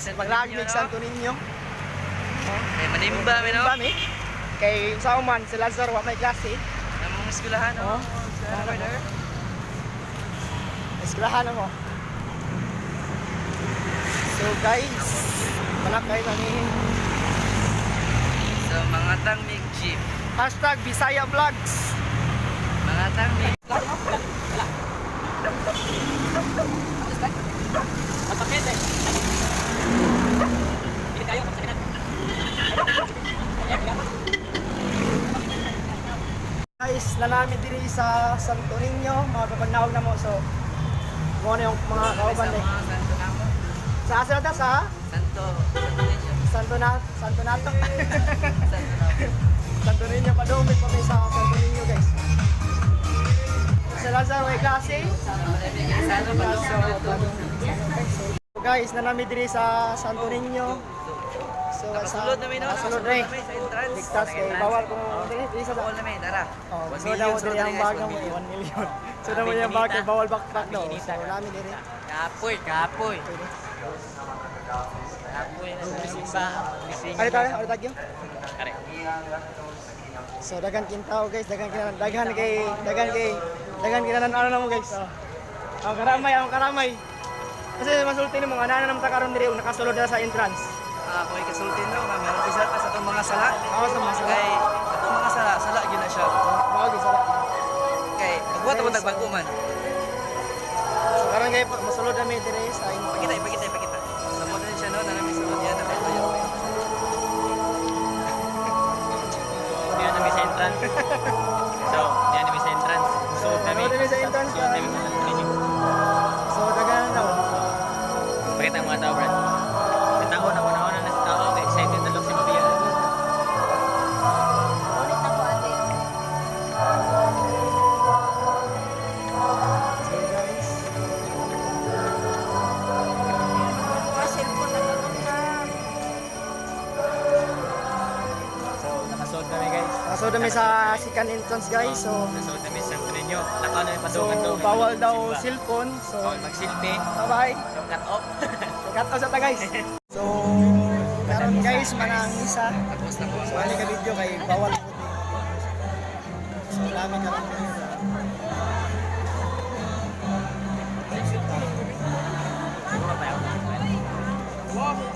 Santo Maglaag Niño, mig no? Santo Niño. Kay manimba mi, no? Manimba mi. Kay sa man si Lazaro wa may klase. Namong eskwelahan, no? Oh. Eskwelahan, brother. Eskwelahan na mo. So guys, malakay kami. So, mga tangmig jeep. #BisayaVlogs. Mga tangmig. Guys, nanami diri sa Santo Niño, mga kapagnawag na mo. So, mo na yung mga kauban Sa eh. mga Santo namo. Sa asa na ta sa Santo. Santo Niño. Santo na Santo Nato. Santo namo. Santo Niño padumit pa mi sa Santo Niño, guys. Sa Lazaro may klase. Santo pa So, guys, nanami diri sa Santo Niño. So, Nakasulod na mi, no? Nakasulod Nakasulod na. na mi sa entrance. Ligtas kay bawal kung diri diri sa Bawal na mi, tara. Oh, 1 so million daw sulod diri na ang guys, bag 1 mo, million. 1 million. So daw mo yung bag kay bawal backpack daw. So nami diri. Kapoy, kapoy. Kapoy na sa simba. Ari tayo, ari tagyo. Are. So daghan kintao guys, daghan kinanan, daghan kay daghan kinanan ano na mo guys. Oh. Ang karamay, ang karamay. Kasi masulti nimo nga naa na ta karon diri nakasulod na sa entrance. Ah, kung ikasulti no, nga meron bisa pa sa atong mga sala. Ako sa mga sala. Kay atong mga sala, sala gyud na siya. Mao gyud sala. Kay magbuhat ako tagbago man. So karon guys, masulod na mi diri sa entrance. Pakita, ipakita, ipakita. Sa mo din siya no, na may sulod yan na kayo. Diyan namin sa entrance. So, diyan namin sa entrance. Suot namin. Suot namin sa entrance, Suot namin sa Santo Niño. So daghan na daw. Pakita ang mga tao, Brad. Sa tao, nauna-una na sa tao. Kaya excited na lang si Mabia. Ulit na po, ate. So guys, Mga cellphone na ganun na. So, nakasuot kami, guys. Nakasuod na mi sa second entrance guys. So Nakasuot namin sa Santo Niño. Lakaw namin so padungan to. bawal daw cellphone. So Bawal magsilbi. bye-bye. So, cut off. Cut off sa ta guys. So karon guys manang isa. Tapos na po ang So ani ka video kay bawal po ni. So nami karon guys.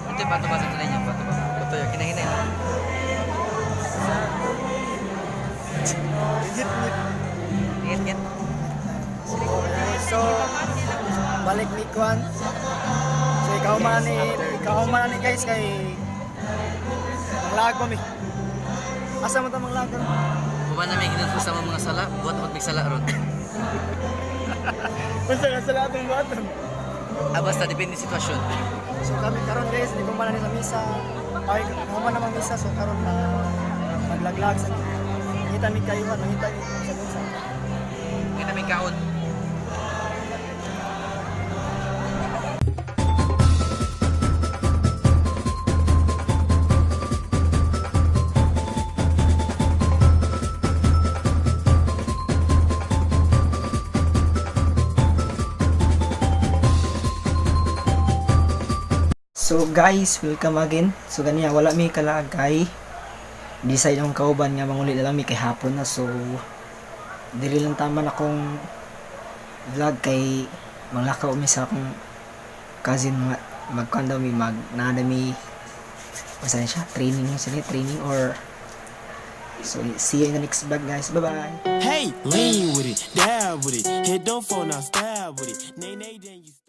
Ate, pato ba sa tunay niya? Pato ba? Pato yun, kinahinay. Legit ni. Ngit, ngit. So balik ni Kwan. So ikaw man ni guys kay manglag pa mi. Asa man ta manglag karon? Buwan na may ginulfo sa mga sala, buhat pag may sala ron. Basta nga sala atong buhaton. Ah, basta, depende sa sitwasyon. So kami karon guys, di ko man ni sa misa. Ay, ko man naman misa so karon na maglaglag sa ngita mi kayo, nangita mi sa misa. Ngit na may kaon. So guys, welcome again. So ganiya wala mi kalaag kay decide ang kauban nga manguli na lang mi kay hapon na, so dili lang tama na akong vlog kay manglakaw mi sa akong cousin mga magkuan daw mi mag naa na mi basta na siya training yung sila training or so see you in the next vlog guys, bye bye. Hey, lean with it, dab with it, hit the phone now, stab with it. Nay, nay, then you.